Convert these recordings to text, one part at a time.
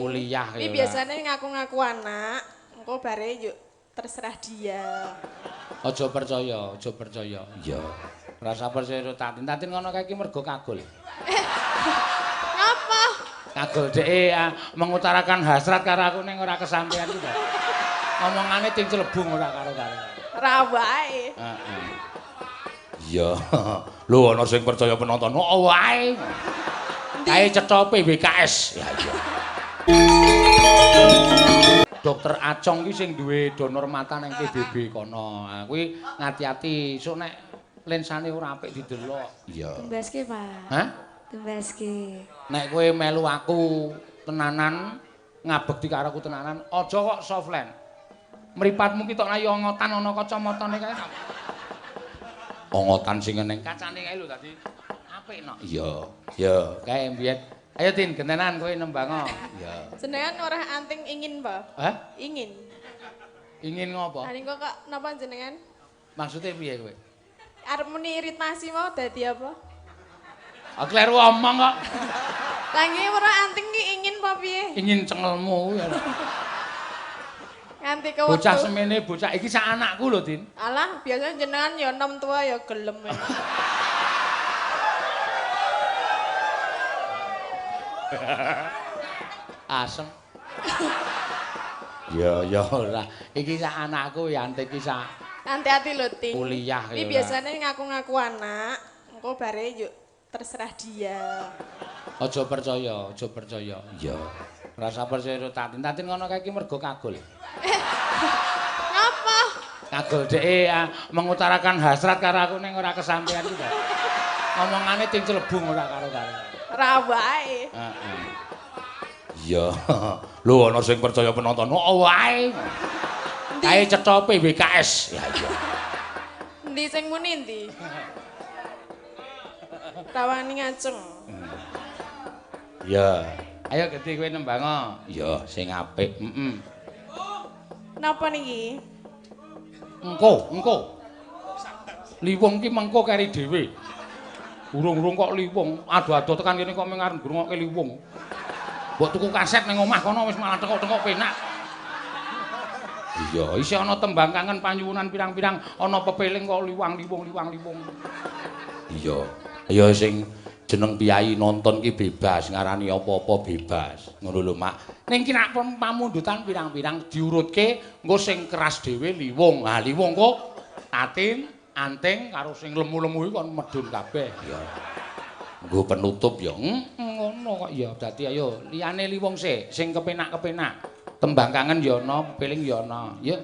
Kuliah ya. Iki biasane ngaku-ngaku anak, engko bare yuk terserah dia. Aja percaya, aja percaya. Iya. Rasa percaya karo Tatin. Tatin ngono kae iki mergo kagol. Ngapa? Kagol dheke mengutarakan hasrat karo aku ning ora kesampean iki. Omongane ting celebung ora karo-karo. Ra wae. Heeh. Iya. Lho ana sing percaya penonton. Oh wae. Kae cetha PWKS. Ya iya. Dokter Acong ki sing duwe donor mata nang PBB kono. Ha kuwi ngati-ati esuk nek lensane ora apik didelok. Iya. Tumbaske, Pak. Hah? Tumbaske. Nek kowe melu aku tenanan, ngabekti karo aku tenanan, aja kok softland. Mripatmu ki tok ayo ongotan ana kacamatane kae. Ongotan sing neng kacane kae lho dadi apik no. Iya. Ya, kae mbiyen. Ayo Tin, gentenan kowe nembang. Iya. Jenengan ora anting ingin, Pak? Hah? Ingin. Ingin ngopo? Lah niku kok napa jenengan? Maksude piye kowe? Arep muni iritasi mau dadi apa? Ah kleru omong kok. Lah nggih ora anting ki ingin apa piye? Ingin cengelmu ya. Nganti kewektu. Bocah semene bocah iki sak anakku lho, Tin. Alah, biasanya jenengan ya enom tua ya gelem. Asem. Ya ya ora. Iki sak anakku ya antik iki sak. Hati-hati lho, Tin. Kuliah ya. Iki biasane ngaku-ngaku anak, engko bare yuk terserah dia. Aja percaya, aja percaya. Iya. Rasa percaya karo Tatin. Tatin ngono kae iki mergo kagol. Ngapa? Kagol dheke mengutarakan hasrat karo aku ning ora kesampean iki. Omongane ting celebung ora karo-karo. Ra wae. Heeh. Iya. Lho ana sing percaya penonton. Oh wae. Kae cetha PWKS. Ya iya. Endi sing muni endi? Tawani ngaceng. Iya. Ayo gedhe kowe nembang. Iya, sing apik. Heeh. Napa niki? Engko, engko. Liwung ki mengko keri dhewe. Urung-urung kok liwung, ado-ado tekan kene kok mung arep ngrungokke liwung. Mbok tuku kaset ning omah kono wis malah tengok-tengok penak. Iya, isih ana tembang kangen panyuwunan pirang-pirang, ana pepeling kok liwang-liwung liwang-liwung. Iya. Ya sing jeneng piyai nonton ki bebas, ngarani apa-apa bebas. Ngono lho, Mak. Ning ki nek pamundutan pirang-pirang diurutke engko sing keras dhewe liwung. Ha liwung kok Tatin, anting karo sing lemu-lemu iki kon medhun kabeh. Iya. Nggo penutup ya. Ngono kok ya. Dadi ayo liyane liwung sik, sing kepenak-kepenak. Tembang kangen ya ana, pepeling ya ana. Ya.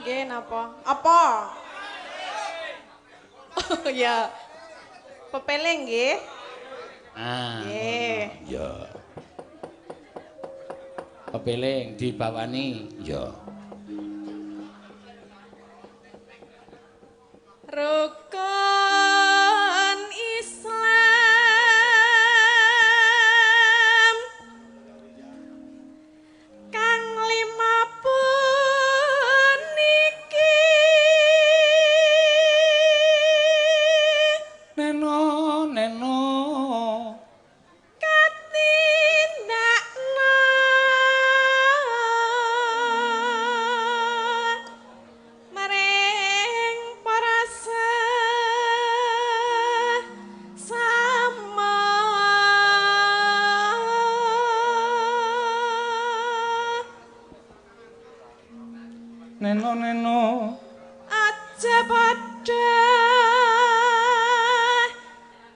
Nggih napa? Apa? Oh ya. Pepeling nggih. Ah. Nggih. Ya. Pepeling dibawani. Ya. Rukun Islam kang lima puniki neno neno katindakna maring para sesama. Neno neno aja padha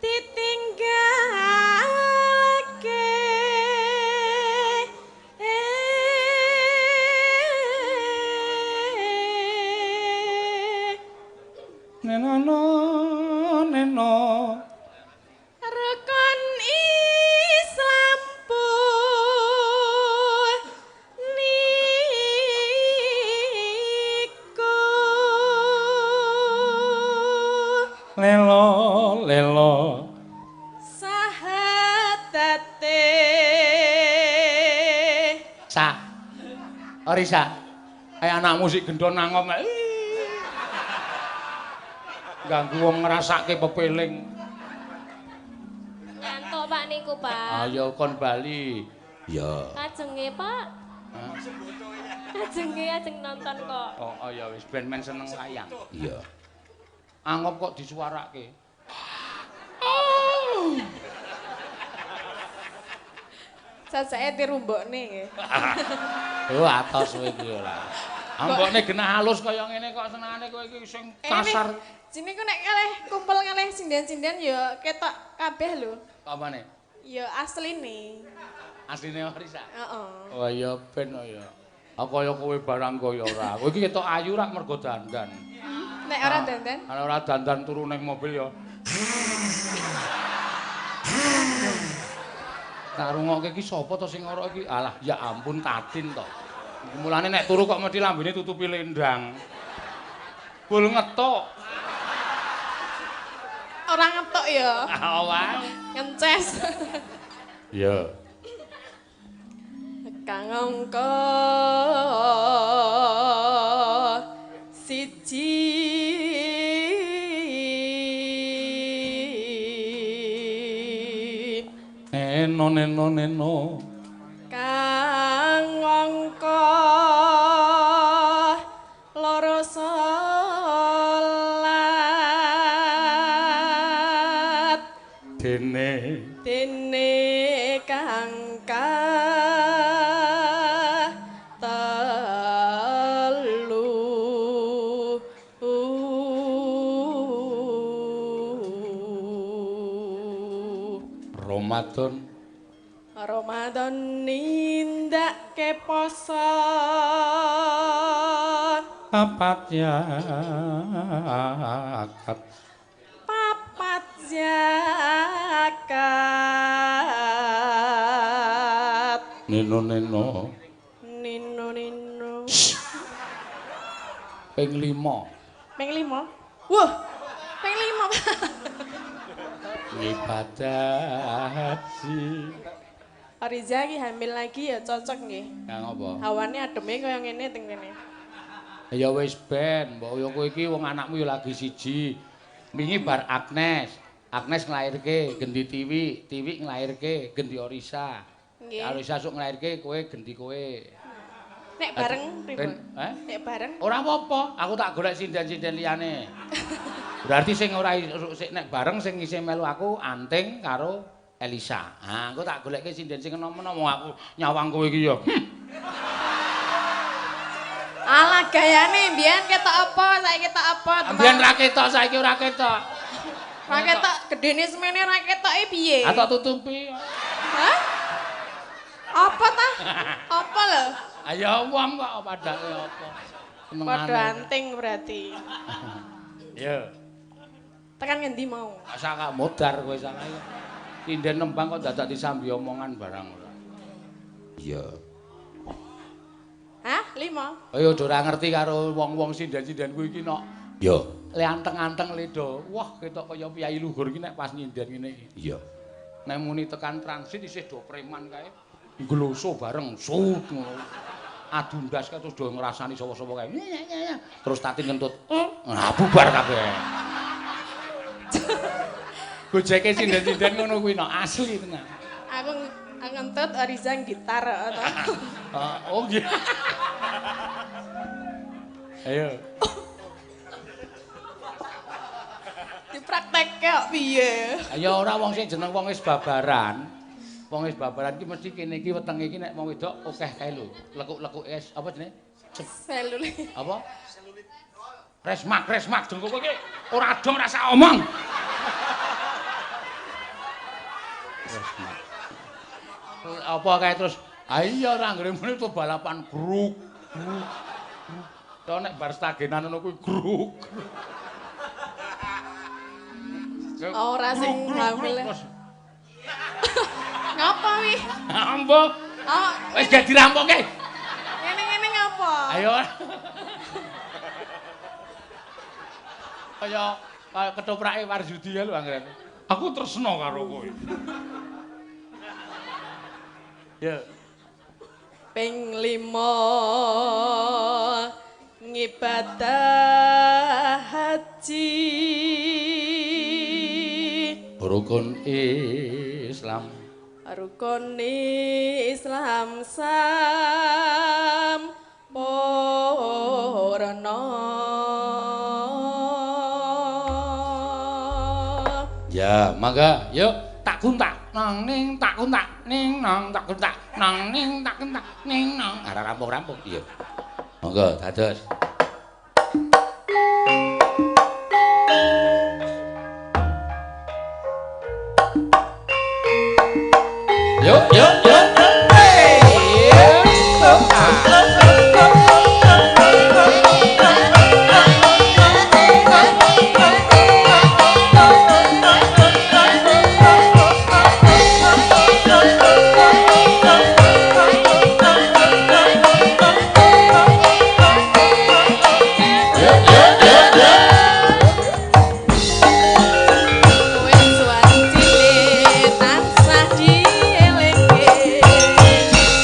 ditinggalake. Neno neno Rukun Islam puniku lelo lelo sahadate. Sa Orisa ayo anakmu sik gendon nangom ganggu wong ngrasake pepeling. Ngantuk Pak niku, Pak. Ayo kon bali. Iya. Ajenge, Pak. Ajenge ajeng nonton kok. Oh, ya wis ben men seneng wayang. Iya. Angop kok disuarake. Sajake dirumbokne nggih. Oh, atos kowe iki ora. Ambokne genah halus kaya ngene kok senengane kowe iki sing kasar. Jine ku nek kalih kumpul kalih sinden-sinden ya ketok kabeh lho. Apane? Ya asline. Asline Orisa? Heeh. Oh ya ben ya. Aku kaya kowe barang kaya ora. Kowe iki ketok ayu rak mergo dandan. Nek ora dandan? Nek ora dandan turu ning mobil ya. Tak rungokke iki sapa to sing ngorok iki? Alah, ya ampun Tatin to. Mulane nek turu kok mesti lambene tutupi lendang. Bul ngetok. Ora ngetok ya. Ora. Ngences. Iya. Kang angka siji neno neno neno kang angka loro salat dene dene kang telu Ramadan Ramadan nindakake poso papat zakat papat zakat nino nino nino nino ping 5 ping 5 wah ping 5 ibadah haji. Oriza iki hamil lagi ya cocok nggih. Ya ngopo? Hawane ademe kaya ngene teng kene. Ya wis ben, mbok yo kowe iki wong anakmu ya lagi siji. Wingi bar Agnes, Agnes nglairke gendi Tiwi, Tiwi nglairke gendi Orisa. Nggih. Orisa sok nglairke kowe gendi kowe. Nek bareng pripun? Nek bareng? Ora apa-apa, aku tak golek sinden-sinden liyane. Berarti sing ora sing nek bareng sing isih melu aku Anting karo Elisa. Ha, aku tak golekke sinden sing enom-enom wong aku nyawang kowe iki ya. Alah gayane mbiyen ketok apa, saiki ketok apa? Mbiyen ra ketok, saiki ora ketok. Ra ketok, gedene semene ra ketoke piye? Ah tak tutupi. Hah? Apa ta? Apa lho? Ayo wong kok padake apa? Padha anting berarti. Ya. Tekan ngendi mau? Sak gak modar kowe salah. Sinden nembang kok dadak disambi omongan barang ora. Iya. Hah? 5. Ayo ora ngerti karo wong-wong sinden-sinden kuwi iki nok. Iya. Le anteng-anteng le do. Wah, ketok kaya piyai luhur iki nek pas nyinden ngene iki. Iya. Nek muni tekan transit isih do preman kae. Ngloso bareng sut ngono. Adu ndas kae terus do ngrasani sapa-sapa kae. Terus Tatin ngentut. Nah, bubar kabeh. Gojeke sinden-sinden ngono kuwi nok asli tenan. Aku ngentut Oriza gitar to. Oh nggih. Ayo. Dipraktekke kok piye? Ya ora wong sing jeneng wong wis babaran. Wong wis babaran iki mesti kene iki wetenge iki nek wong wedok akeh kae lho. Lekuk-lekuk es apa jenenge? Selulit. Apa? Selulit. Resmak, resmak jengko kowe iki ora dong rasa omong. Resmak. Apa kae terus ah iya ora anggere muni to balapan gruk. Gruk. To nek bar stagenan ngono kuwi gruk. Ora sing hamil. Ngapa wi? Ambo. Oh, wis gak dirampoke. Ngene-ngene ngapa? Ayo. Kaya ketoprake Warzudi ya lho anggere. Aku tresno karo kowe. Ya. Ping 5 ngibadah haji. Rukun Islam. Rukune Islam sampurna. Ya, mangga, yuk tak kuntak nang ning tak kuntak ning nang tak kuntak nang ning tak kuntak ning nang. Ora rampung-rampung. Iya. Monggo dados. Yuk, yuk, yuk. Hey. Wis wancine tansah dielingke.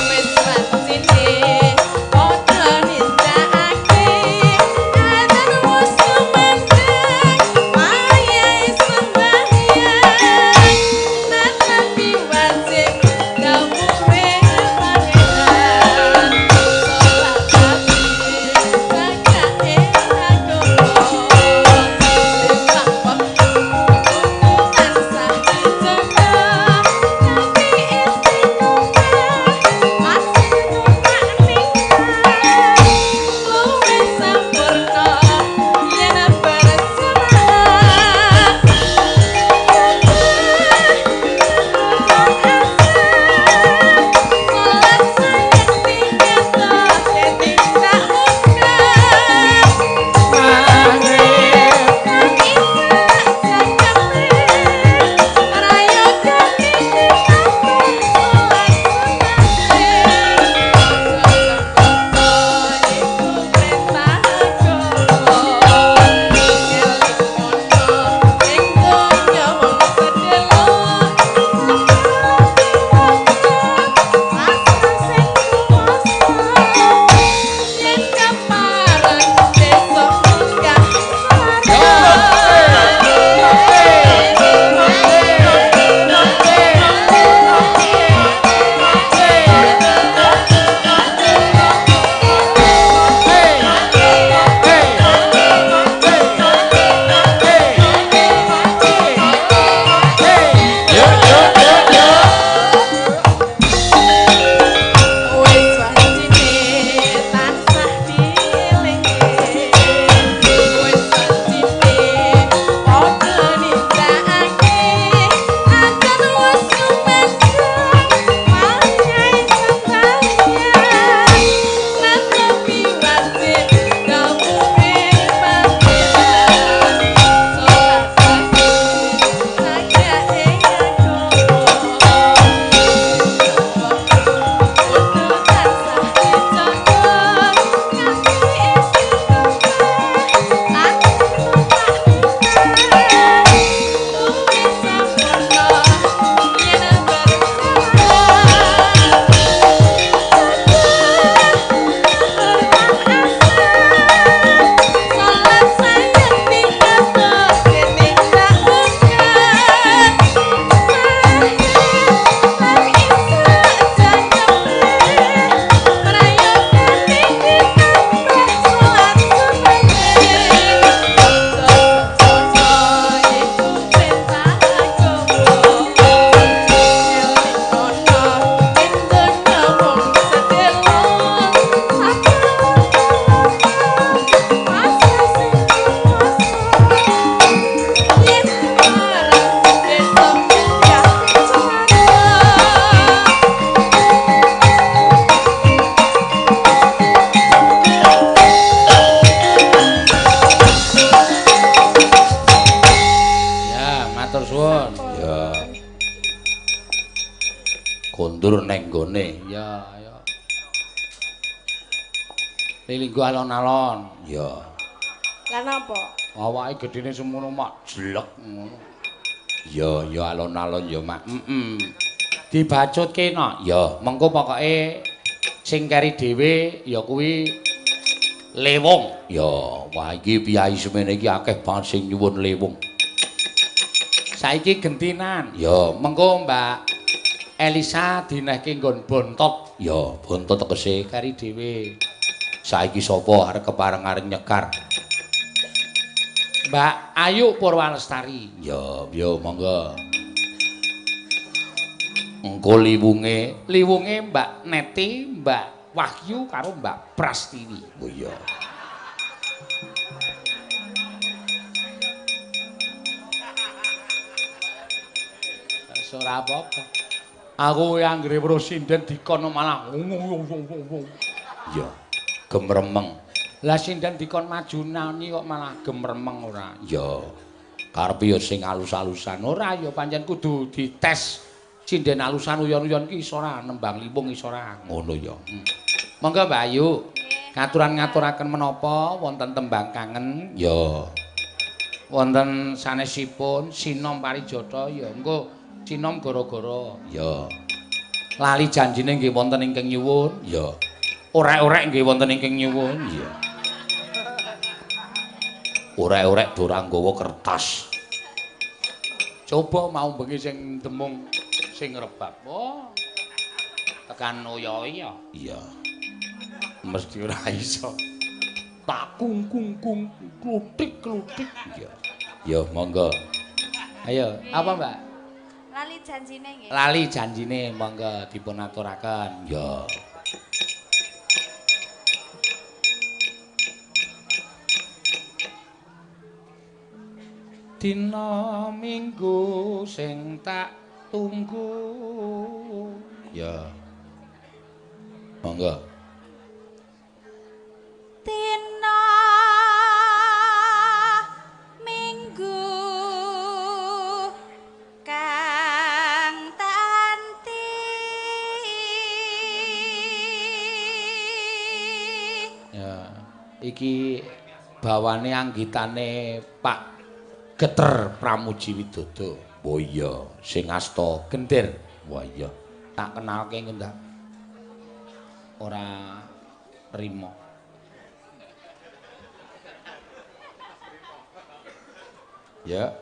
Wis wancine padha nindakake. Adzan wis kumandhang wayahe sembahyang. Natapi wajib dawuhe pangeran. Salat ati sakake agama. Limang wektu tansah dijaga. Kanthi istiqomah asih tumakninah. Luwih sampurna yen berjamaah. Salat sayekti kata dadi tak mungkar. Yen kepareng besok munggah swarga. Wis wancine tansah dielingke. Wis wancine padha nindakake. Adzan wis kumandhang wayahe sembahyang. Natapi wajib dawuhe pangeran. Salat asih sakake agama. Kudu tansah dijaga kanthi istiqomah asih tumakninah. Luwih sampurna yen berjamaah. Salat sayekti kata dening tak mungkar. Lan isa jangkepe prayogane ditambah salat sunate. Aja iku perintah agama. Eling ana ing donya mung sedelo. Pasrah sing kuwasa. Yen kepareng besok munggah swarga. Ya, matur suwun. Ya. Kondur neng gone. Ya, ya. Lilinggo alon-alon. Ya. Lah napa? Awake gedene semono mak jelek ngono. Ya, ya alon-alon ya, Mak. Heeh. Dibacutke no. Ya, mengko pokoke sing keri dhewe ya kuwi lewung. Ya, wah iki piyai semene iki akeh banget sing nyuwun lewung. Saiki gentinan. Ya, mengko Mbak Elisa dinehke nggon bontot. Ya, bontot tegese kari dhewe. Saiki sapa arep kepareng arep nyekar? Mbak Ayu Purwalestari. Ya, yo monggo. Engko liwunge, liwunge Mbak Neti, Mbak Wahyu karo Mbak Prastiwi. Oh iya. Ora apa-apa. Aku anggere weruh sinden dikon malah iya, gemremeng. Lah sinden dikon maju nani kok malah gemremeng ora? Ya. Karepe ya sing alus-alusan. Ora ya pancen kudu dites. Sinden alusan uyon-uyon ki iso ora nembang liwung iso ora. Ngono ya. Monggo Mbak Ayu. Katuran ngaturaken menapa wonten tembang kangen? Ya. Wonten sanesipun Sinom Parijata ya engko Sinom gara-gara. Ya. Lali janjine nggih wonten ingkang nyuwun. Ya. Orek-orek nggih wonten ingkang nyuwun. Ya. Orek-orek do ora nggawa kertas. Coba mau bengi sing demung sing rebab. Oh. Tekan oyo-oyo. Iya. Mesti ora iso. Tak kung kung kung klutik-klutik. Iya. Ya monggo. Ayo, apa Mbak? Lali janjine nggih. Lali janjine monggo dipun aturaken. Ya. Dina Minggu sing tak tunggu. Ya. Monggo. Dina Minggu kang tanti. Ya, iki bawane anggitane Pak Geter Pramuji Widodo. Oh iya, sing asta Gendir. Wah iya, tak kenalke ngendak. Ora rimo. Ya.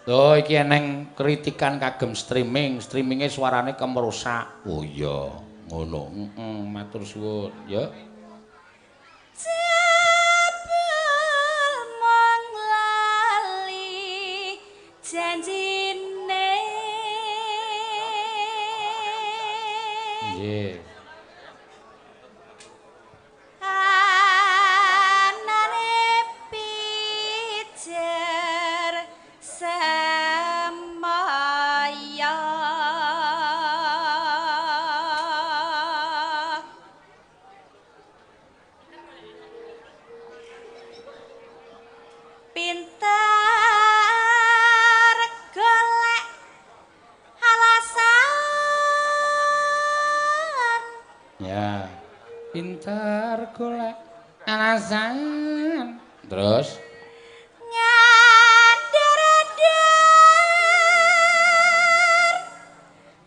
Lho iki eneng kritikan kagem streaming, streaminge suarane kemerusak. Oh iya, ngono. Heeh, matur suwun, ya. Jebul mung lali janjine. Nggih. Anane pijer semaya. Pinter golek alasan. Ya. Pinter golek alasan. Terus ngandar-andar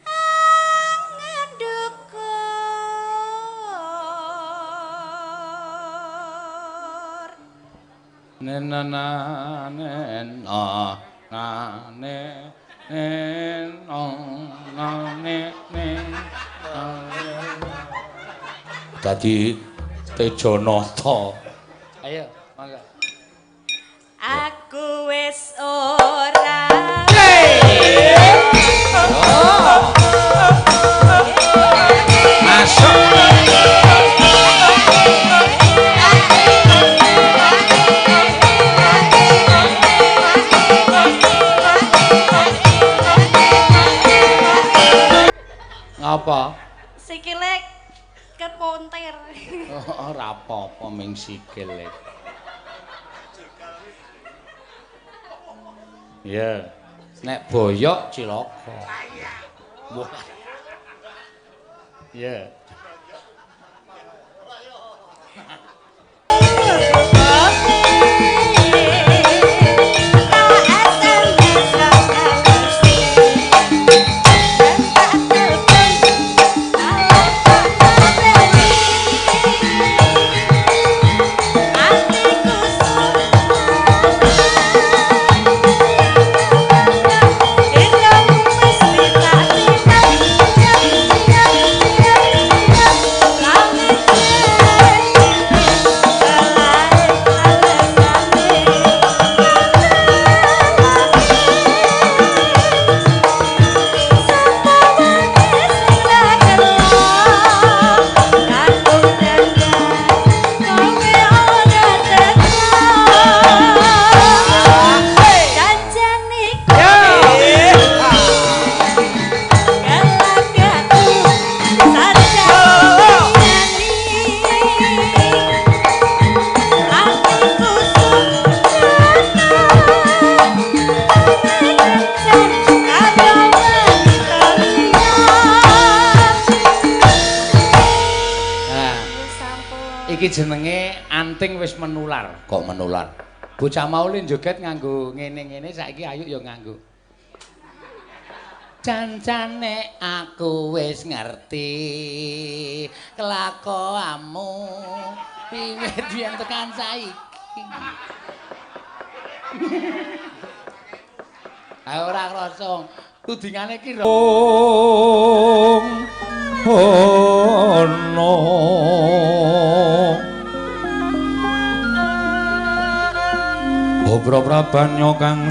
angen dukur. Na na na na na ne ne no na ne ne. Dadi Tejanata. Ayo, mangga. Aku wis ora. Masuk. Ngapa? Sikile keponter. Oh, ora apa-apa ming sikil. Iya. Nek boyok cilaka. Wah. Iya. Iki jenenge anting wis menular. Kok menular? Bocah mau le joget nganggo ngene-ngene, saiki ayu ya nganggo. Jancane aku wis ngerti kelakuanmu wiwit biyen tekan saiki. Ayo ora krasa tudingane iki ono Obro prabanyo kang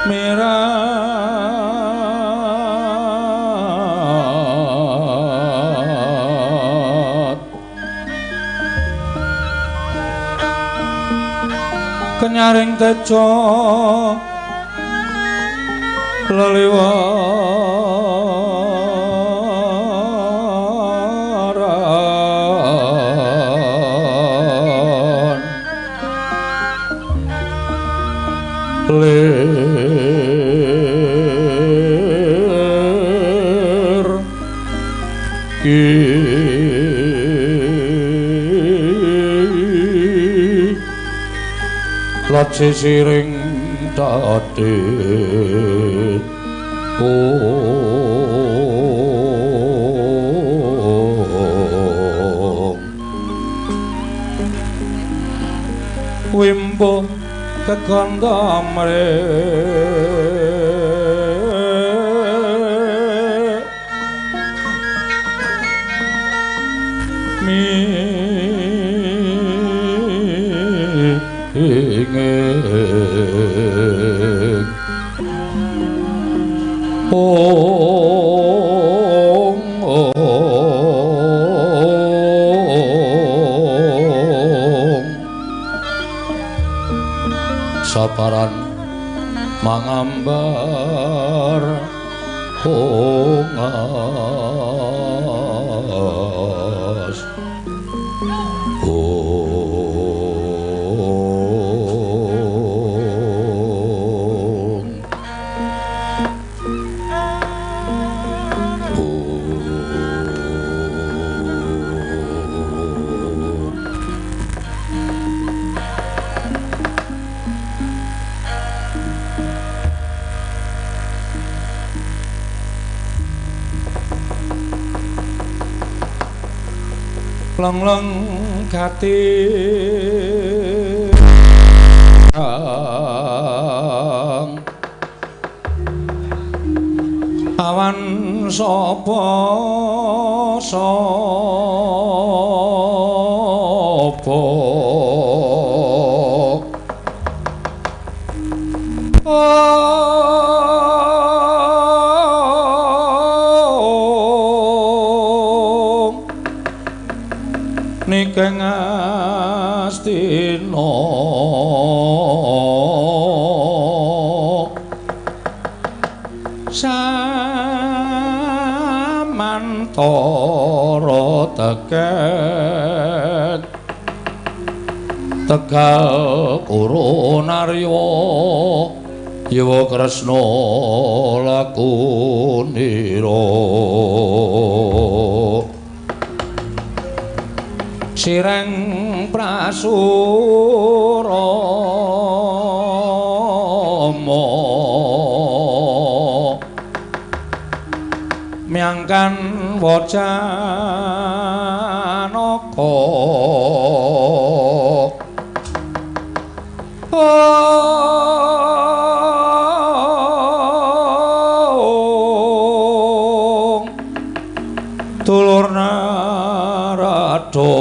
merah kenyaring tejo leliwaran lir ki lace siring tatit wimbo kekandamre minging ong ong saparan mangambar hongas ong ong lang-lang gati awan sapa sapa nikeng astina samantara teken Tegal Kurunarya Yawa Kresna lakunira sireng prasurama myangkan wacanaka ong dulur narada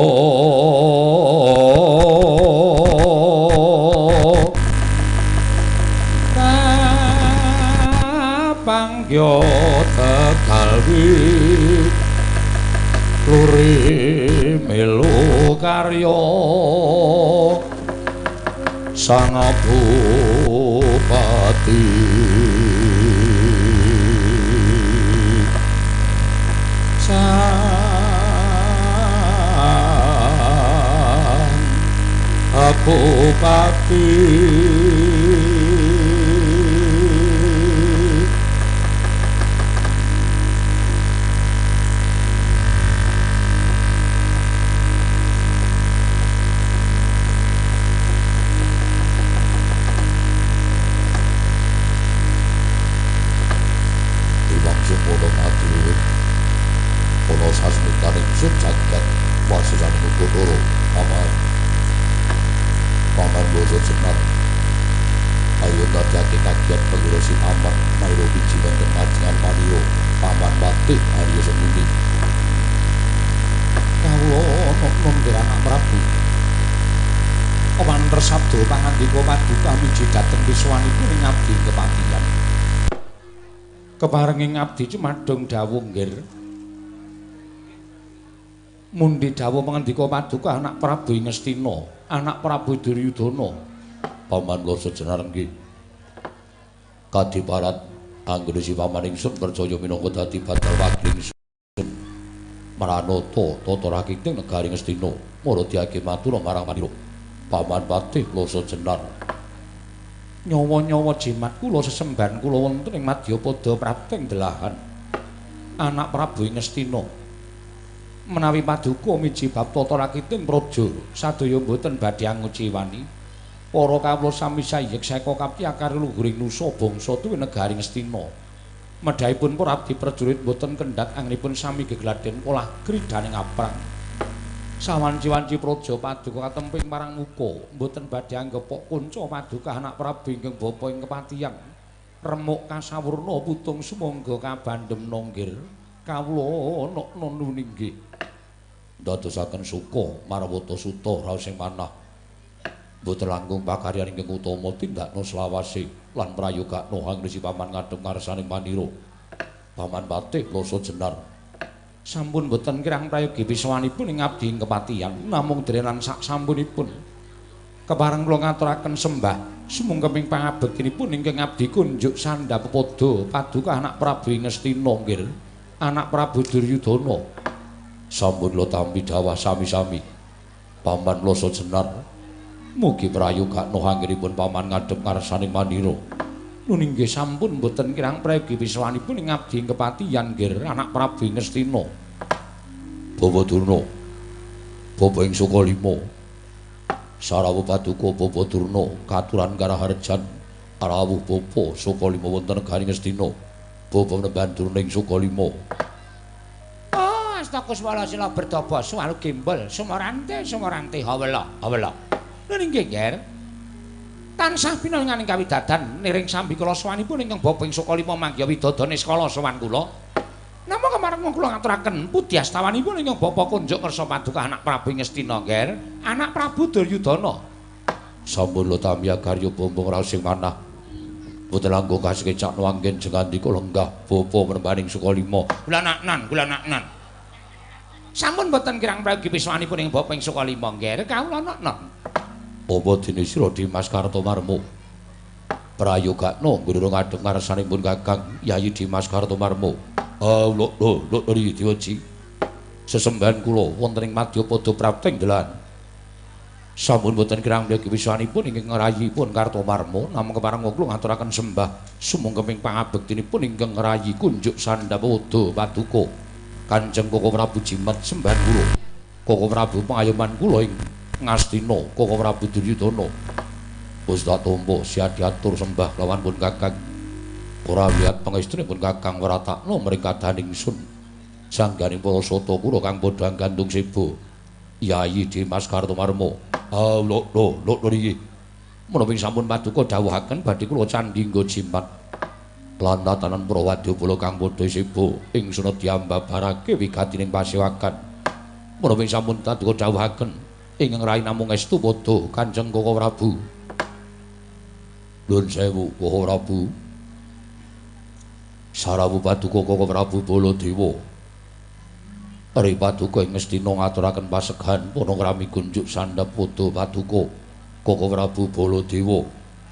kapangya Tegalwi luri melu karya sang bupati sang bupati. Muradiake kagiat penggiro si paman Mairo biji wonten majengan Maniro Paman Patih Arya Sengkuni. Kawula nom anak Prabu. Wanter sabda pangandika paduka miji dhateng pisuwanipun ing abdi kepatihan. Kepareng ing abdi cumadung dawuh nggir. Mundi dawuh pangandika paduka anak Prabu Ngastina, anak Prabu Duryudana. Paman Loso Jenar nggih. Kadiparat anggone si paman ingsun percaya minangka dadi badal wakil ingsun. Maranata tata rakiting negari Ngastina, maradiake matur marang Manira. Paman Patih Loso Jenar. Nyawa-nyawa jimat kula sesembahan kula wonten ing madyapada prapting delahan. Anak Prabu Ngastina. Menawi paduka miji bab tata rakiting praja sadaya mboten badhe anguciwani. Para kawula sami sayek seka kapti akar luhuring nusa bangsa tuwi negari Ngastina. Medhahipun para abdi prajurit mboten kendhat anggenipun sami gegladen polah kridaning aprang. Sawanci-wanci praja paduka katemping marang muka mboten badhe anggepok kunca paduka anak Prabu ingkang bapa ing kepatihan. Remuk kasawurna putung sumangga kabandhem nggir. Kawula ana nuninggih. Ndadosaken suka marwata suta raos sing manah. Mboten langkung pakaryan ingkang utama tindakna selawase lan prayogakna angresi paman ngadhep ngarsaning Manira. Paman Patih Loso Jenar. Sampun boten kirang prayogi pisuwanipun ing abdi ing kepatihan namung derenan sak sampunipun. Kepareng kula ngaturaken sembah sumungkeping pangabektinipun ingkang abdi kunjuk sandhap pepada paduka anak Prabu Ngastina nggir, anak Prabu Duryudana. Sampun kula tampi dawah sami-sami. Paman Loso Jenar, mugi prayogakna anggenipun paman ngadhep ngarsaning Manira. Nuninggih sampun boten kirang prayogi pisuwanipun ing abdi ing kepatihan nggir, anak Prabu Ngastina. Bawa Durna, bapa ing Sukalima. Sarawuh paduka Bawa Durna katuran karaharjan rawuh bapa Sukalima wonten negari Ngastina. Bapa nemban Durna ing Sukalima. Oh, astakuswala sila berdaba suwalu gembol sumorante sumorante hawela hawela. Nuninggih nggir. Tansah pinalenganing kawidadan niring sambikala sowanipun ingkang bapa ing Sukalima manggiha widodane niskala sowan kula. Namung kemareng kula ngaturaken pudyastawanipun ingkang bapa kunjuk ngersa paduka anak Prabu Ngastina nggir, anak Prabu Duryudana. Sampun kula tampi karya bombong raos sing manah. Mboten langkung kasekecakno anggen jengandika lenggah bapa merembaning Sukalima. Kula naknan, kula naknan. Sampun boten kirang prayogi pisuwanipun ing bapa ing Sukalima nggir, kawula naknan. Apa dene sira Dimas Kartomarmo? Prayogakna nggone ngadhep ngarsanipun Kakang Yayi Dimas Kartomarmo. Ah, lho lho lho Dewaji. Sesembahan kula wonten ing madyapada prapting delan. Sampun boten kirang mligi wiswanipun ingkang ngrayipun Kartomarmo namung kepareng kula ngaturaken sembah sumungkeping pangabektinipun ingkang ngrayi kunjuk sandhap padha paduka. Kanjeng Koko Prabu Jimat sembahan kula. Koko Prabu pangayoman kula ing Ngastina Koko Prabu Duryudana. Wis tak tampa siap diatur sembah lawan pun Kakang. Ora lihat pangestrinipun Kakang wratakna mring kadaning ingsun. Sangganing para sata kula kang padha gandung seba. Yayi Dimas Kartomarmo. Ah lho lho lho iki. Menawi sampun paduka dawuhaken badhe kula candhi nggo jimat. Lan tatanan para wadyabala kang padha seba ingsun diambabarake wigatining pasewakan. Menawi sampun paduka dawuhaken ingkang rai namung estu padha Kanjeng Koko Prabu. Nuwun sewu Koko Prabu. Sarawuh paduka Koko Prabu Baladewa. Ri paduka ing Ngastina ngaturaken pasegan para ngrami kunjuk sandhap padha paduka Koko Prabu Baladewa.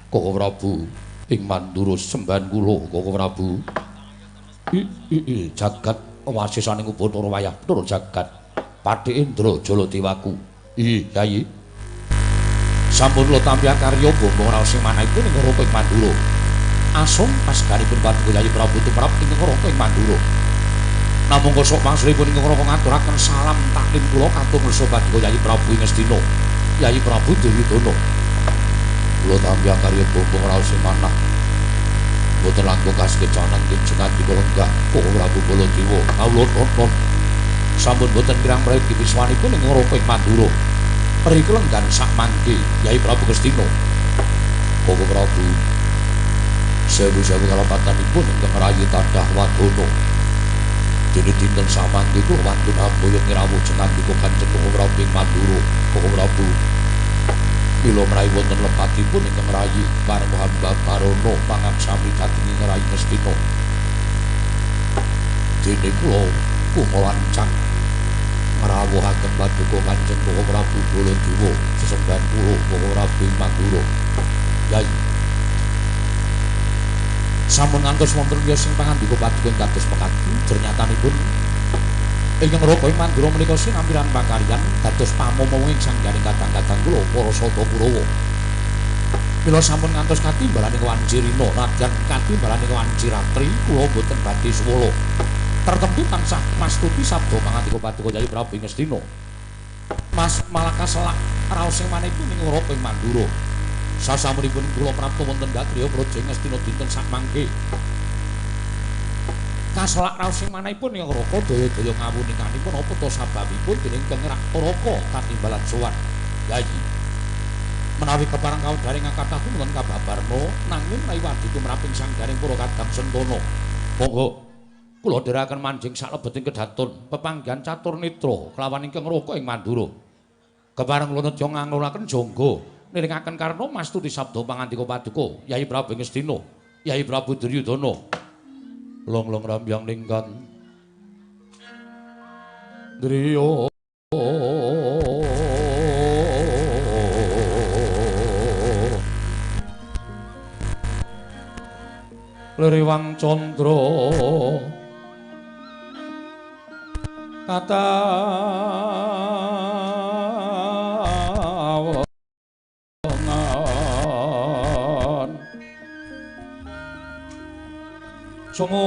Koko Prabu ing Mandura sembahan kula Koko Prabu. I jagat wasisaning Ubathara wayah Bathara jagat. Patih Indra Jaladewaku. Ih, Yayi. Sampun kula tampi karya bombong raos sing manahipun ing Raka ing Mandura. Asung pasganipun paduka Yayi Prabu tumrap ing Raka ing Mandura. Namung kosok mangsulipun ing Raka ngaturaken salam taklim kula katur ngersa paduka Yayi Prabu ing Ngastina. Yayi Prabu Duryudana. Kula tampi karya bombong raos sing manah. Mboten langkung kasekecanan jenengandika lenggah Koko Prabu Baladewa. Kawula nonton. Sampun boten kirang prayogi wiswanipun ing Raka ing Mandura. Mriku lenggan sak mangke Yayi Prabu Ngastina. Koko Prabu Sewu-sewu kalepatanipun ingkang rayi tadah wadana. Dene dinten samangke kula wantun amboyong rawuh jengandika Kanjeng Koko Prabu ing Mandura. Koko Prabu mila menawi wonten lepatipun ingkang rayi pareng hamba Barana pangaksami dhateng ing rayi Ngastina. Dene kula kumalancang ngrawuhaken paduka Kanjeng Koko Prabu Baladewa sesembahan kula Koko Prabu ing Mandura. Yai sampun ngantos wonten wiyos ing pangandika paduka ing kados mekaten jernyatanipun ingkang raka ing Mandura menika sinampiran pakaryan dados pamomong ing sanggaring kadang-kadang kula para sata Kurawa. Mila sampun ngantos katimbalaning wanci rina nadyan katimbalaning wanci ratri kula boten badhe suwala. Tertentu tansah mastuti sabda pangandika paduka Yai Prabu Ngastina. Mas Malaka selak raos ing manipun ing raka ing Mandura. Sasampunipun kula prapta wonten Dhatriya Praja Ngastina dinten sakmangke. Kaselak raos ing manahipun ing Raka daya-daya ngawunikanipun apa ta sababipun dening ingkang Raka katimbalan sowan. Yai menawi kepareng kawedharing kathah wonten kababarna nanging menawi wadi tumraping sanggaring para kadang sentana. Monggo kula dherekaken manjing saklebeting kedaton pepanggihan catur netra kelawan ingkang Raka ing Mandura. Kepareng kula nedya ngangluraken jangga niringaken karna mastuti sabda pangandika paduka Yai Prabu Ngastina, Yai Prabu Duryudana. Long-long rambyang lingkan driya leriwang candra kata songo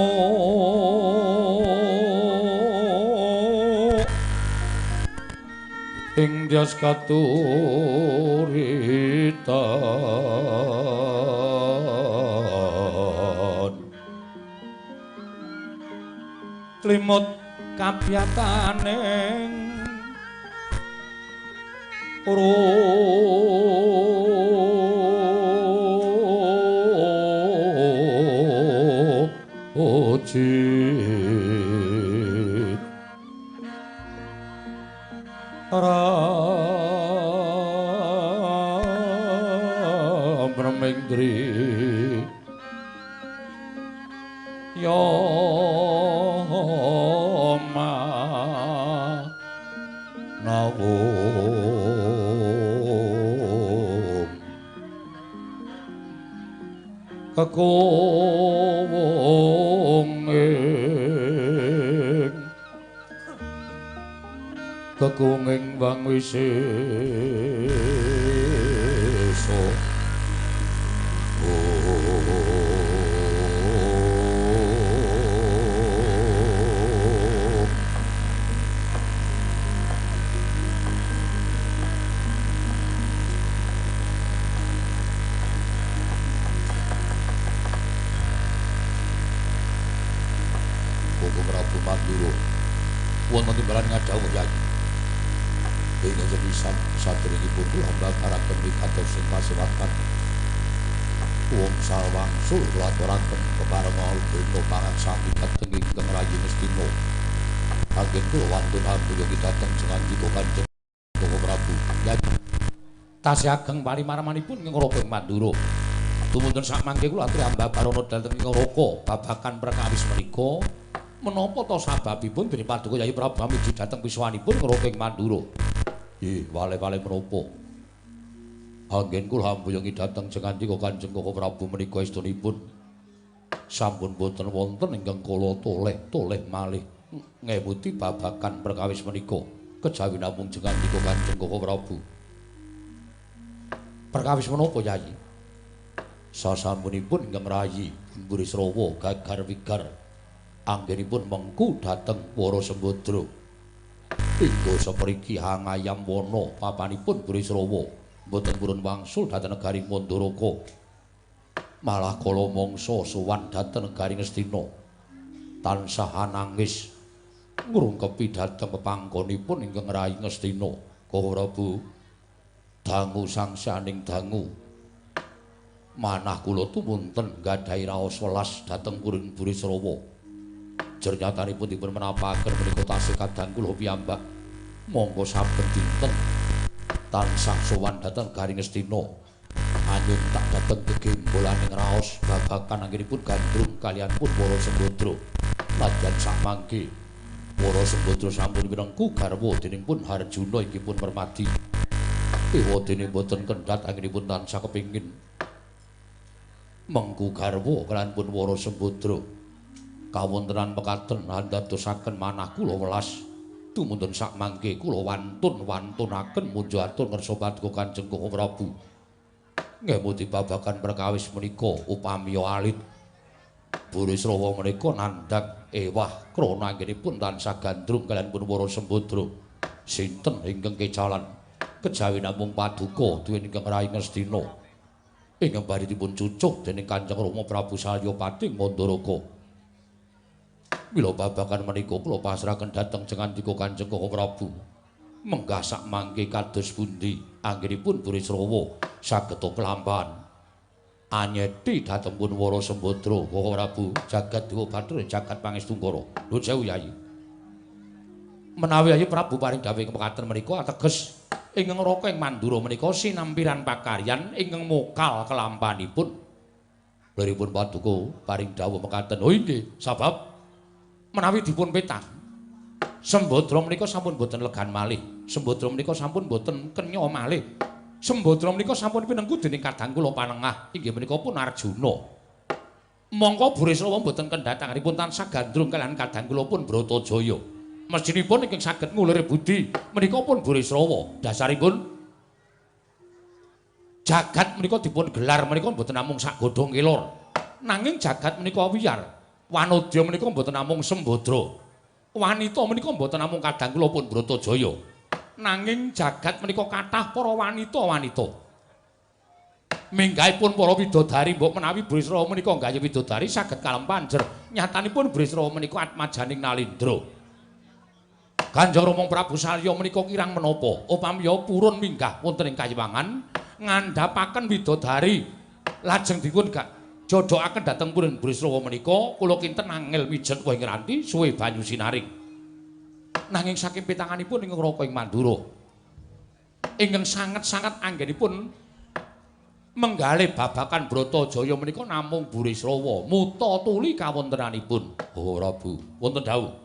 ing dyas katuritan limut kabyataning ojit rambreming dri ya ma nawung kekuwung ing kekunging wang wisesa. Koko Prabu Mandura wonten timbalan ngadhawuh Yai. Ing sepisan sadèrèngipun kula mbabaraken wikados ing pasewatan wangsul wangsul kula aturaken keparenga benda pangaksami dhateng ingkang rayi Ngastina. Anggen kula wantun ambuya dhateng sengandika Kanjeng Koko Prabu. Yai tasih ageng parimarmanipun ing Raka ing Mandura. Tumunten sakmangke kula aturi ambabarana dhateng ing Raka babagan perkawis menika menapa ta sababipun dening paduka Yai Prabu amiji dhateng pisuwanipun Raka ing Mandura. Nggih, wale-wale menapa? Anggen kula ambuyangi dhateng jengandika Kanjeng Koko Prabu menika estunipun sampun boten wonten ingkang kala toleh-toleh malih ngemuti babagan perkawis menika kejawi namung jengandika Kanjeng Koko Prabu. Perkawis menapa Yai? Sasampunipun ingkang rayi Burisrawa gagar wigar anggenipun mengku dhateng Wara Sembadra. Hingga sapriki hangayam wana papanipun Burisrawa mboten purun wangsul dhateng negari Mandaraka. Malah kala mangsa sowan dhateng negari Ngastina tansah nangis ngrungkepi dhateng pepanggonipun ingkang rayi Ngastina. Koko Prabu dangu sangsaning dangu Manah kula tumunten nggadahi raos welas dhateng Purin Burisrawa. Jernyatanipun dipun menapaken menika tasih kadang kula piyambak. Monggo saben dinten tansah sowan dhateng Garing Ngastina. Anyun tak dhateng gegembolaning raos babagan anggenipun gandrung kaliyan pun Wara Sembadra. Nadyan samangke Wara Sembadra sampun pinengku garwa dening pun Harjuna inggih pun Permadi. Ewadene boten kendhat anggenipun tansah kepingin mengku garwa kaliyan pun Wara Sembadra. Kawontenan mekaten andadosaken manah kula welas. Tumuntun sakmangke kula wantun-wantunaken munjo atur ngersa paduka Kanjeng Koko Prabu. Ngemuti babagan perkawis menika upami alit Burisrawa menika nandhang ewah krana anggenipun tansah gandrung kaliyan pun Wara Sembadra. Sinten ingkang kecalan kejawi namung paduka duweni ingkang Rai Ngastina ingkang badhe dipun cucuh dening Kanjeng Rama Prabu Salyapati Mandaraka. Mila babagan menika kula pasrahaken dhateng jengandika Kanjeng Koko Prabu. Menggah sakmangke kados pundi anggenipun Burisrawa saged kelampahan anyeti dhateng pun Wara Sembadra. Koko Prabu jagat dewa bathara jagat pangestungkara. Nuwun sewu Yayi. Menawi Yayi Prabu paring dawuh mekaten menika ateges ingkang raka ing Mandura menika sinampiran pakaryan ingkang mokal kelampanipun. Liripun paduka paring dawuh mekaten. Oh inggih, sabab menawi dipun petang Sembadra menika sampun boten legan malih. Sembadra menika sampun boten kenya malih. Sembadra menika sampun pinengku dening kadang kula panengah inggih menika pun Arjuna. Mongko Burisrawa boten kendhatanganipun tansah gandrung kaliyan kadang kula pun Bratajaya. Mestinipun ingkang saged ngulur budi menika pun Burisrawa. Dasaripun jagat menika dipun gelar menika boten namung sak godhong kelor. Nanging jagat menika wiyar. Wanodya menika boten namung Sembadra. Wanita menika mboten namung kadang kula pun Bratajaya. Nanging jagat menika kathah para wanita-wanita. Minggahipun para widodari mbok menawi Burisrawa menika nggayuh widodari saged kalempahan jer. Nyatanipun Burisrawa menika atmajaning Nalindra. Kanjeng Rama Prabu Salya menika kirang menapa upamiya purun minggah wonten ing kayiwangan ngandhapaken widodari lajeng dipun jodhokaken dhateng Purin Burisrawa menika kula kinten angel mijet wah ing ranti suwe banyu sinaring. Nanging saking pitanganipun ingkang raka ing Mandura ingkang sanget-sanget anggenipun menggalih babakan Bratajaya menika namung Burisrawa muta tuli kawontenanipun. Oh Prabu, wonten dawuh.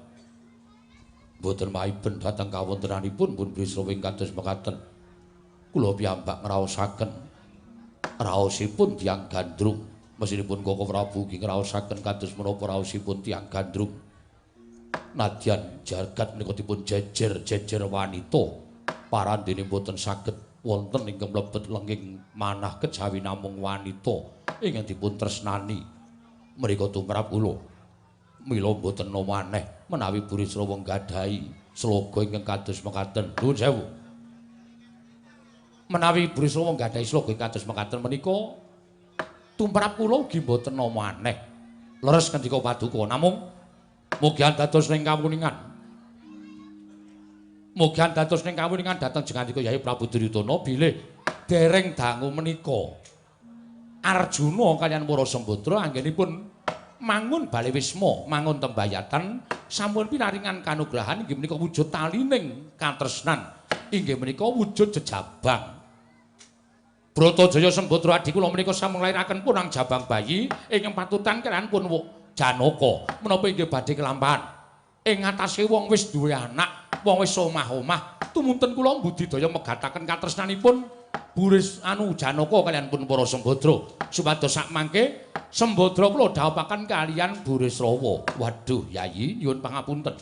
Mboten maiben dhateng kawontenanipun pun Burisrawa ing kados mekaten. Kula piyambak ngraosaken raosipun tiyang gandrung. Mesinipun Koko Prabu ugi ngraosaken kados menapa raosipun tiyang gandrung. Nadyan jagat menika dipun jejer-jejer wanita, parandene mboten saged wonten ingkang mlebet lenging manah kejawi namung wanita ingkang dipun tresnani. Mriku tumrap kula. Mila mboten maneh menawi Burisrawa nggadahi sloga ingkang kados mekaten. Nuwun sewu. Menawi Burisrawa nggadahi sloga ingkang kados mekaten menika tumrap kula ugi mboten maneh. Leres ngendika paduka, namung mugi dados ning kawuningan. Mugi dados ning kawuningan dhateng jengandika Yayi Prabu Duryudana bilih dereng dangu menika Arjuna kaliyan Wara Sembadra anggenipun mangun bale wisma, mangun tembayatan sampun pinaringan kanugrahan inggih menika wujud talining katresnan, inggih menika wujud jejabang. Bratajaya Sembadra adi kula menika sampun nglairaken punang jabang bayi ingkang patutan kaliyan pun Janaka. Menapa inggih badhe kelampahan ing ngatasé wong wis duwe anak, wong wis omah-omah, tumunten kula mbudidaya megataken katresnanipun Buris anu Janaka kaliyan pun para Sembadra supados sakmangke Sembadra kula dhawuhaken kaliyan Burisrawa. Waduh Yayi, nyuwun pangapunten.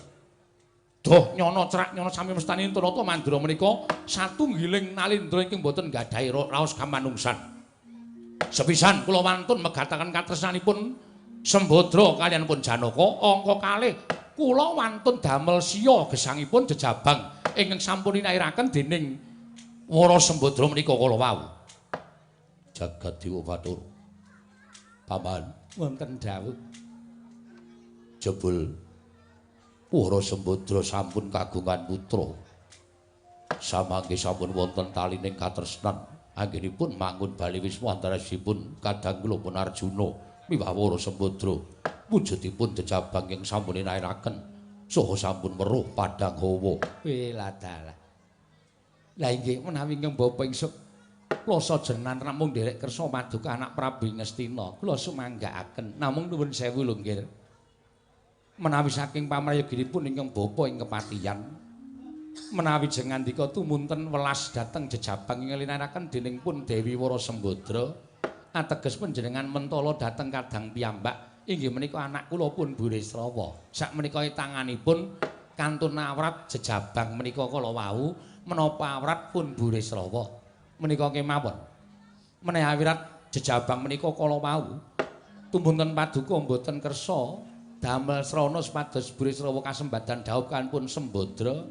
Doh nyono cerak nyono sami mestani Nata Mandura menika satunggiling nalindra ingkang boten nggadahi raos kamanungsan. Sepisan kula wantun megataken katresnanipun Sembadra kaliyan pun Janaka, angka kalih kula wantun damel siya gesangipun jejabang ingkang sampun inairaken dening Wara Sembadra menika kala wau. Jagat Dewa Bathara. Paman, wonten dawuh. Jebul Wara Sembadra sampun kagungan putra. Samangke sampun wonten talining katresnan Anggenipun mangun bali wisma antarisipun kadang kula pun Arjuna miwah Wara Sembadra. Wujudipun jejabang ing sampun inairaken saha sampun weruh padhang hawa. Weladalah. Lah inggih menawi ingkang bapa ingsuk klasa jenan namung nderek kersa paduka anak Prabu Ngastina kula sumanggaaken namung nuwun sewu lho nggih. Menawi saking pamrayoginipun ingkang bapa ing kepatihan menawi jengandika tumunten welas dhateng jejabang ing linaraken dening pun Dewi Wara Sembadra ateges panjenengan mentala dhateng kadang piyambak inggih menika anak kula pun Burisrawa. Sakmenika tanganipun kantun awrat jejabang menika kala wau menapa awrat pun Burisrawa menika kemawon. Menawi awrat jejabang menika kala wau tumunten paduka mboten kersa damel srana supados Burisrawa kasembadan dhaup kanpun Sembadra.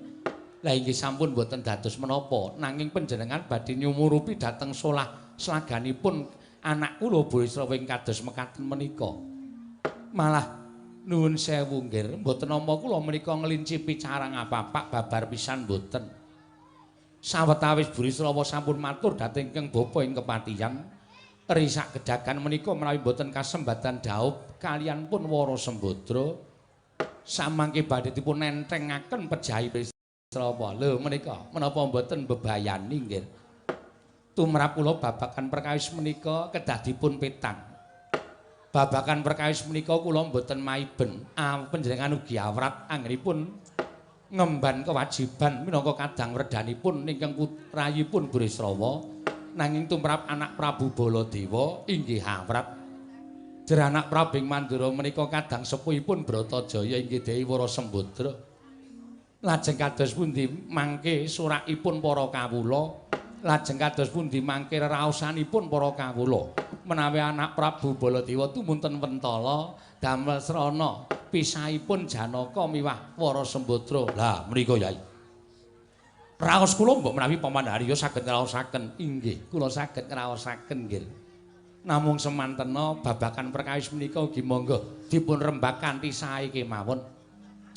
Lah inggih sampun mboten dados menapa nanging panjenengan badhe nyumurupi dhateng solah slaganipun anak kula Burisrawa ing kados mekaten menika. Malah nuwun sewu nggih mboten nampa kula menika ngelincipi carang apapak babar pisan mboten. Sawetawis Burisrawa sampun matur dhateng ingkang bapa ing kepatihan risak gedakan menika menawi mboten kasembadan dhaup kaliyan pun Wara Sembadra samangke badhe dipun nentengaken pejahi Burisrawa. Lho menika menapa mboten bebayani nggih. Tumrap kula babagan perkawis menika kedah dipun petang. Babagan perkawis menika kula mboten maiben panjenengan ugi awrat anggenipun ngemban kewajiban minangka kadang werdhanipun ingkang putrayipun Burisrawa nanging tumrap anak Prabu Baladewa inggih awrat. Jer anak Prabu Mandura menika kadang sepuhipun Bratajaya inggih Dewi Wara Sembadra. Lajeng kados pundi mangke surakipun para kawula, lajeng kados pundi mangke reraosanipun para kawula menawi anak Prabu Baladewa tumunten mentala damel srana pisahipun Janaka miwah Wara Sembadra. Lah menika Yai. Raos kula mbok menawi Paman Harya saged ngraosaken. Inggih, kula saged ngraosaken nggih. Namung semantena babagan perkawis menika ugi monggo dipun rembag kanthi sae kemawon.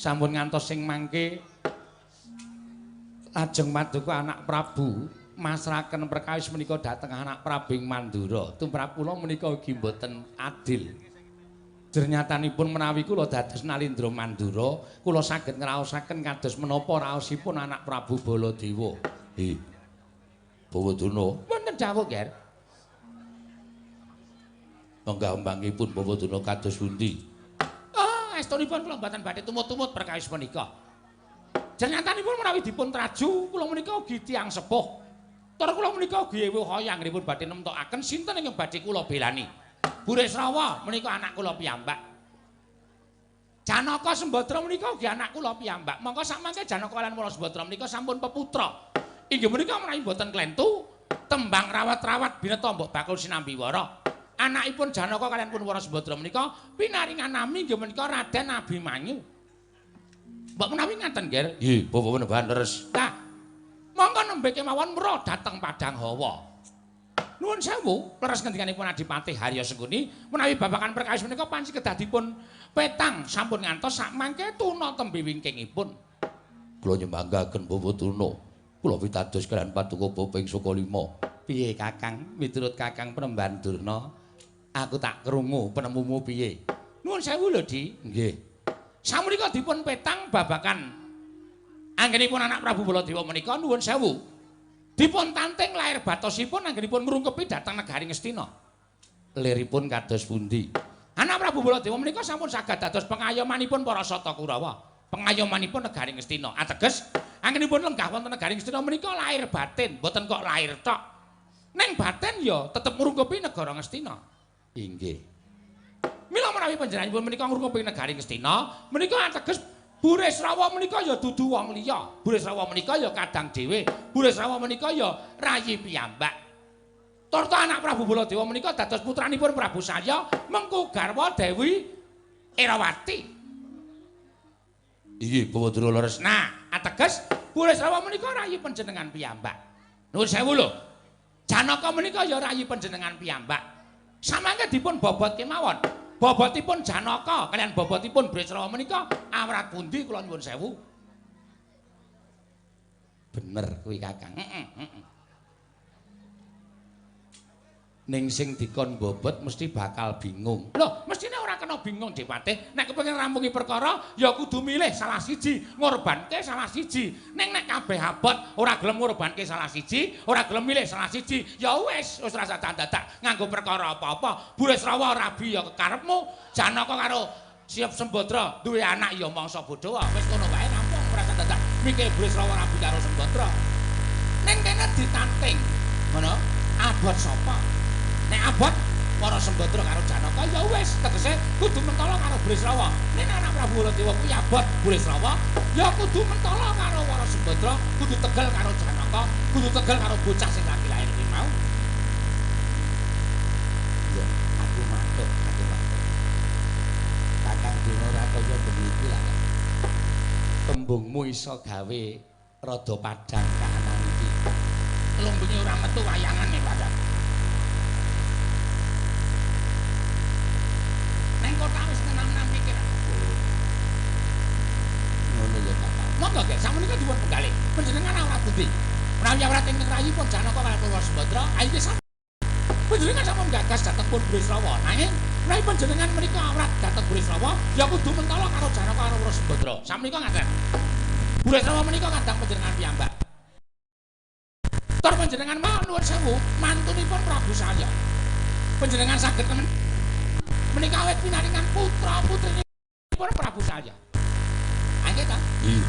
Sampun ngantos sing mangke lajeng paduka anak Prabu masraken perkawis menika dhateng anak Prabu ing Mandura. Tumrap kula menika ugi mboten adil. Jernyatanipun menawi kula dados Nalindra Mandura, kula saged ngraosaken kados menapa raosipun anak Prabu Baladewa. Hi. Bawaduna, wonten dawuh, Ger. Menggambangipun Bawaduna kados pundi? Oh, estunipun kula mboten badhe tumut-tumut perkawis menika. Jernyatanipun menawi dipun traju, kula menika ugi tiyang sepuh. Tur kula menika ugi ewuh anggenipun badhe nemtokaken sinten ingkang badhe kula belani. Burisrawa menika anak kula piyambak. Janaka Sembadra menika ugi anak kula piyambak. Mongko sakmangke Janaka lan Wara Sembadra menika sampun peputra. Inggih menika menawi mboten klentu, tembang rawat-rawat bineta mbok bakul sinambi wara. Anakipun Janaka kaliyan pun Wara Sembadra menika pinaringan nami inggih menika Raden Abimanyu. Mbok menawi ngaten, Ger? Nggih, bapak penembahan leres. Nah, mongko nembe kemawon mra dhateng Padang Hawa. Nuwun sewu, leres ngendikanipun Adipati Harya Sengkuni menawi babagan perkawis menika panci kedah dipun petang sampun ngantos sakmangke tuna tembe wingkingipun. Kula nyembanggaken Bawaduna. Kula pitados kaliyan paduka bapa ing Sukalima. Piye Kakang? Miturut Kakang Penemban Durna, aku tak krungu penemumu piye? Nuwun sewu lho, Di. Nggih. Samunika dipun petang babagan anggenipun anak Prabu Baladewa menika nuwun sewu. Dipun tanting lair batosipun anggenipun ngrungkepi dhateng negari Ngastina. Liripun kados pundi? Anak Prabu Baladewa menika sampun saged dados pengayomanipun para Sata Kurawa. Pengayomanipun negari Ngastina. Ateges anggenipun lenggah wonten negari Ngastina menika lahir batin, mboten kok lahir tok. Ning batin ya tetep ngrungkepi negara Ngastina. Inggih. Mila menawi panjenenganipun menika ngrungkepi negari Ngastina, menika ateges Burisrawa menika ya dudu wong liya. Burisrawa menika ya kadang dhewe. Burisrawa menika ya rayi piyambak. Turta anak Prabu Baladewa menika dados putranipun Prabu Salya mengku garwa Dewi Erawati. Inggih, Bawaduna leres. Nah, ateges Burisrawa menika rayi panjenengan piyambak. Nuwun sewu lho. Janaka menika ya rayi panjenengan piyambak. Samangke dipun bobot kemawon. Bobotipun Janaka kaliyan bobotipun Burisrawa menika awrat pundi kula nyuwun sewu. Bener kuwi Kakang. Heeh, heeh. Ning sing dikon bobot mesti bakal bingung. Loh, mestine ora kena bingung Depatih. Nek kepengin rampungi perkara ya kudu milih salah siji, ngorbanke salah siji. Ning nek kabeh abot ora gelem ngorbanke salah siji, ora gelem milih salah siji, ya wis, wis ora usah dadak nganggo perkara apa-apa. Burisrawa rabi ya kekarepmu, Janaka karo Siap Sembadra duwe anak ya mangsa bodho. Wis ngono wae rampung ora usah dadak mikir Burisrawa rabi karo Sembadra. Ning kene ditanting. Ngono, abot sapa? Nek abot para Sembadra karo Janaka ya wis tegese kudu mentala karo Burisrawa. Nek anak Prabu Baladewa kuwi abot Burisrawa ya kudu mentala karo para Sembadra, kudu tegel karo Janaka, kudu tegel karo bocah sing lagi lahir kuwi mau. Ya, aku mantuk, aku mantuk. Kakang Bima ora kaya bengi iki lah. Tembungmu iso gawe rada padhang kahanan iki. Telung bengi ora metu wayangane padhang. Neng kota wis nenam-nenam pikir. Ngono ya Kakang. Monggo nggih, sakmenika dipun penggalih. Panjenengan ora pundi? Menawi awrat ingkang rayipun Janaka kaliyan Para Sembadra, ayo sampun. Panjenengan sampun gagas dhateng pun Burisrawa. Nanging menawi panjenengan menika awrat dhateng Burisrawa, ya kudu mentala karo Janaka karo Para Sembadra. Sakmenika ngaten. Burisrawa menika kadang panjenengan piyambak. Tur panjenengan mau nuwun sewu, mantunipun Prabu Salya. Panjenengan saged temen menika awet pinaringan putra putrinipun Prabu Salya. Angge ta? Nggih.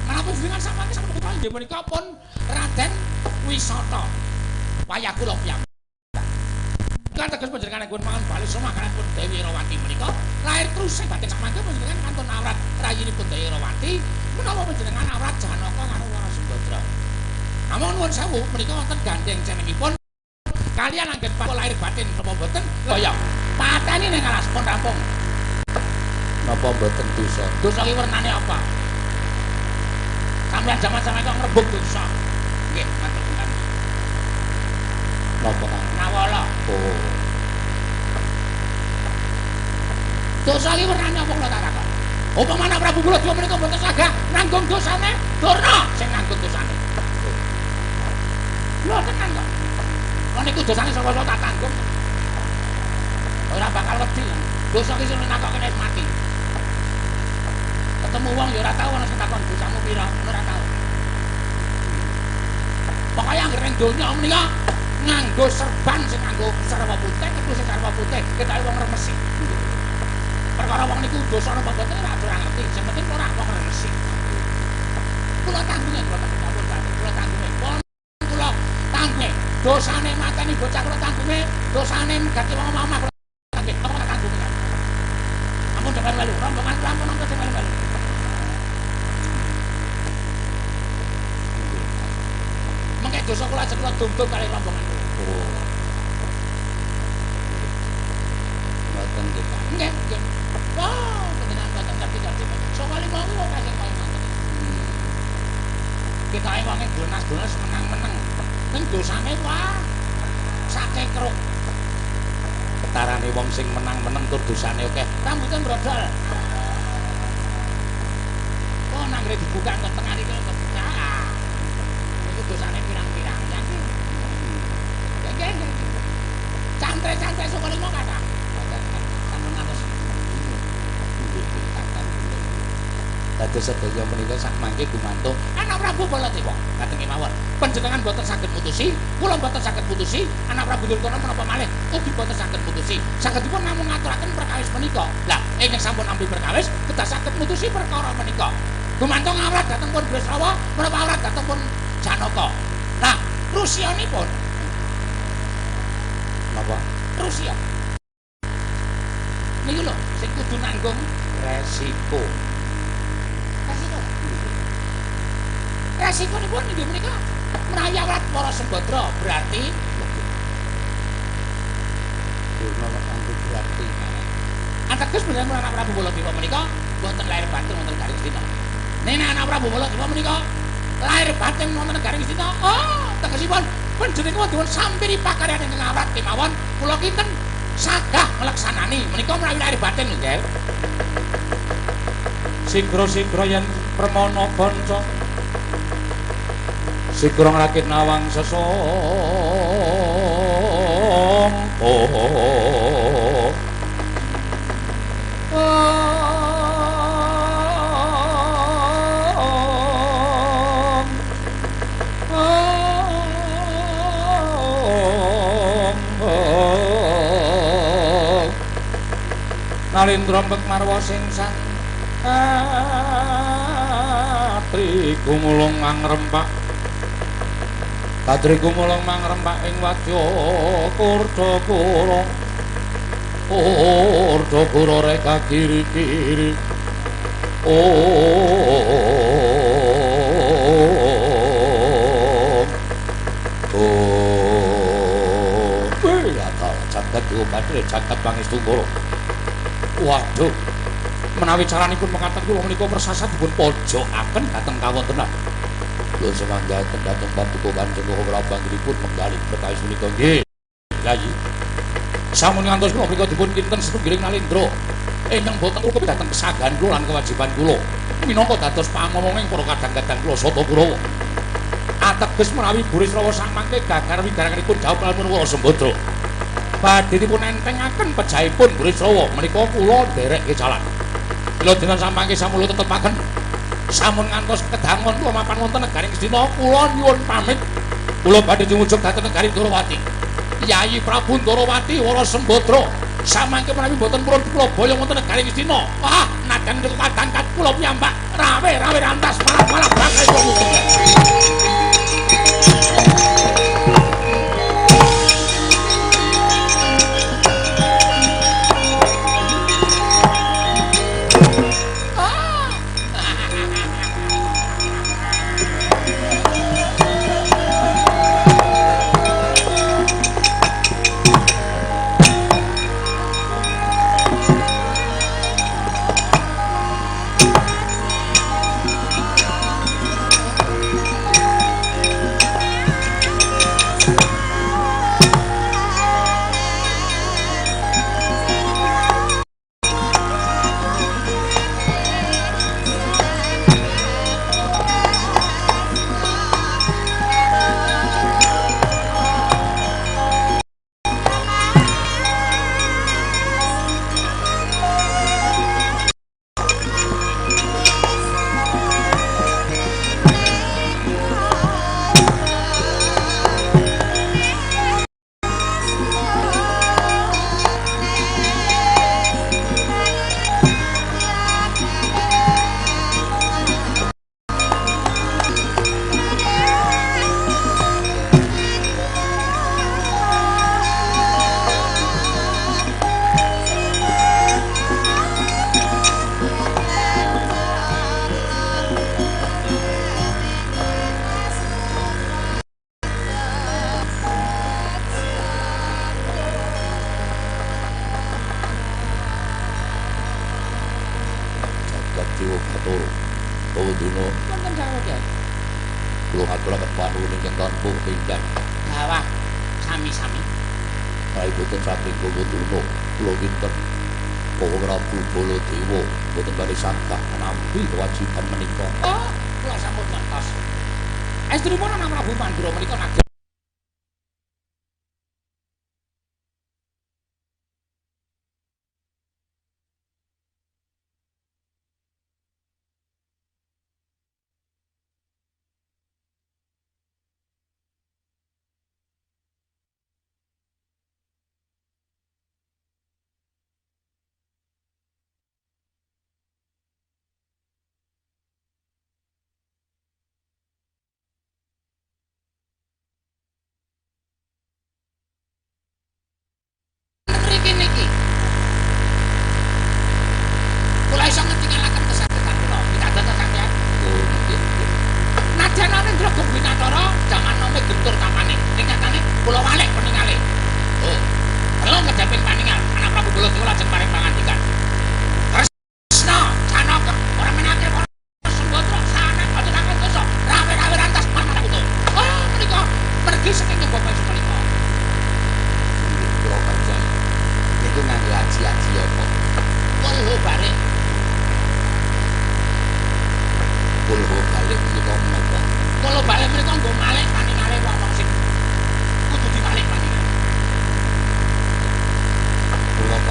Menapa panjenengan samangke sampun putra inggih menika pun Raden Wisata. Wayah kula piyambak. Kan teges panjenengan pun mangan bali semah kaliyan pun Dewi Irawati menika lahir terus sing batin samangke panjenengan kantun awrat rayinipun Dewi Irawati menawa panjenengan awrat Janaka karo Para Sembadra. Namung nuwun sewu menika wonten gandeng cenengipun kalian anggen pak lahir batin napa mboten kaya pateni ning alas pun rampung. Napa mboten dosa? Dosa ki wernane apa? Sampeyan jaman-jaman kok ngrebuk dosa. Nggih, matur nuwun. Napa Kang? Nawala. Oh. Dosa ki wernane apa kula tak takon? Upamane Prabu Baladewa menika mboten saged nanggung dosane, Durna sing nanggung dosane. Lho tenan kok. Lha niku dosane saka-saka tak tanggung. Ora bakal wedi. Dosa ki sing nakok kene mati. Ketemu wong ya ora tau ana sing takon dosamu pira, ora tau. Pokoke anggere ning donya menika nganggo serban sing nganggo sarwa putih, ketu sing sarwa putih, ketoke wong remesi. Perkara wong niku dosa napa mboten ora ngerti, sing penting ora wong remesi. Kula tanggunge kula kula tanggunge. Kula tanggunge. Dosane mateni bocah kula tanggunge, dosane megati wong omah kula tanggunge, kula tanggunge. Ampun depan melu, rombongan kula ampun nonton depan melu. Mengke dosa kula ajeng kula dum-dum kali rombongan kula. Oh. Mboten nggih. Nggih, nggih. Wah, panjenengan boten ngerti-ngerti. Saka lima kuwi kok kasih kaya ngoten. Ketoke wonge gonas-gonas menang-menang. Ning dosane wah sake kruk. Ketarane wong sing menang-menang tur dosane akeh. Rambute brodol. Oh, nanggre dibuka kok tengah iki kok kebuka. Iku dosane pirang-pirang yakin. Nggih, nggih. Cantre-cantre saka lima kathah. Sampun ngantos. Dados sedaya menika sak mangke gumantung anak Prabu Baladewa. Ngaten kemawon. Panjenengan boten saged mutusi, kula boten saged mutusi, anak Prabu Duryudana menapa malih ugi boten saged mutusi. Sagedipun namung ngaturaken perkawis menika. Lah, ingkang sampun nampi perkawis kedah saged mutusi perkara menika. Gumantung awrat dhateng pun Bresrawa, menapa awrat dhateng pun Janaka. Nah, rusianipun napa? Rusia. Niku lho sing kudu nanggung resiko. Resiko. Resikonipun inggih menika menawi awrat para Sembadra berarti Durna kok nganggo berarti. Ateges menawi anak Prabu Baladewa menika boten lahir batin wonten garing Astina. Nek anak Prabu Baladewa menika lahir batin wonten garing Astina, oh tegesipun panjenengan dipun sampiri pakaryan ingkang awrat kemawon kula kinten sagah ngleksanani menika menawi lahir batin nggih. Sigra-sigra yen permana kanca sigra ngrakit nawang sesuk. Oh. Nalindra mbek marwa sing sang atri gumulung mangrempak Kadri gumulung mangrempak ing wadya Kurdakura Kurdakura reka kiri-kiri. Oh. Oh. Jagat Dewa Bathara jagat pangestu kula. Waduh, menawi caranipun mekaten kula menika persasat dipun pojokaken dhateng kawontenan. Kula semanggaken dhateng paduka Kanjeng Prabu anggenipun menggalih perkawis menika nggih. Yayi. Sampun ngantos kula menika dipun kinten setunggiling Nalindra ingkang boten lukup dhateng pesanggahan kula lan kewajiban kula minangka dados pamomonging para kadang-kadang kula Sata Kurawa. Ateges menawi Burisrawa samangke gagar wigaranipun dhaup lamun Wara Sembadra. Badhe dipun entengaken pejahipun Burisrawa menika kula nderek kecalan. Kula dinten samangke sampun tetepaken. Sampun ngantos kedangon kula mapan wonten negari Ngastina kula nyuwun pamit. Kula badhe jumujuk dhateng negari Ndorowati. Yayi Prabu Ndorowati Wara Sembadra samangke menawi boten purun kula boyong wonten negari Ngastina. Wah, nadyan niku kadangkat kula piyambak rawe-rawe rantas malah-malah bakal kula mutung.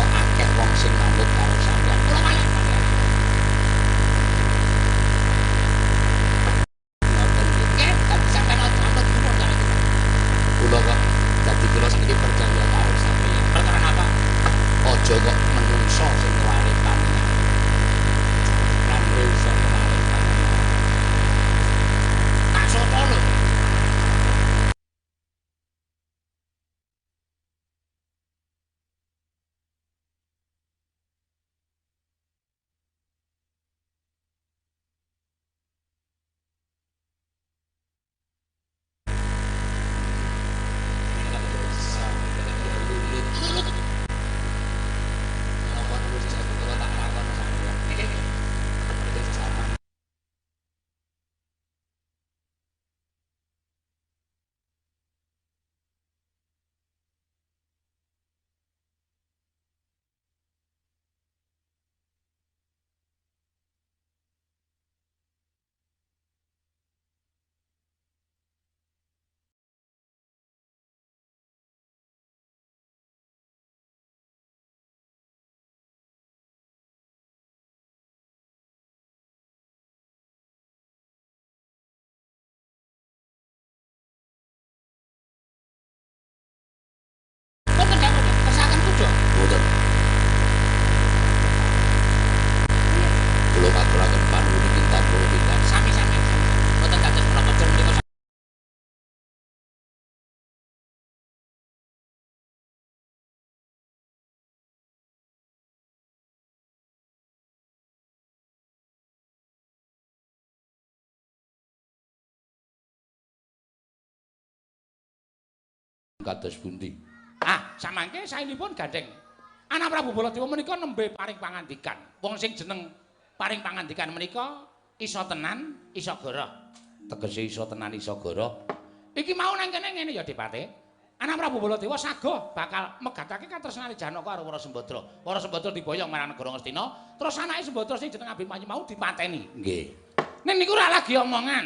Kok akeh wong sing manut karo sampeyan. Kula malih. Ngoten nggih, dadi sampeyan aja anut gumun karo kita. Kula kok dadi kula sakniki percaya karo sampeyan. Perkara napa? Aja kok menungso sing ngwalih panengan. Lan kowe iso ngwalih panengan. Tak soto lho. Mboten. Kula ngaturaken panuwun kinten kula kinten. Sami-sami. Mboten dados menapa jen menika kados pundi? Ah, samangke saenipun gandeng. Anak Prabu Baladewa menika nembe paring pangandikan. Wong sing jeneng paring pangandikan menika iso tenan, iso goroh. Tegese iso tenan, iso goroh. Iki mau nang kene ngene ya, Dipate. Anak Prabu Baladewa sagoh bakal megatake katresnane Janaka karo Wara Sembadra. Wara Sembadra diboyong marang negara Ngastina, terus anake Sembadra sing jeneng Abimanyu mau dipateni. Nggih. Ning niku ora lagi omongan.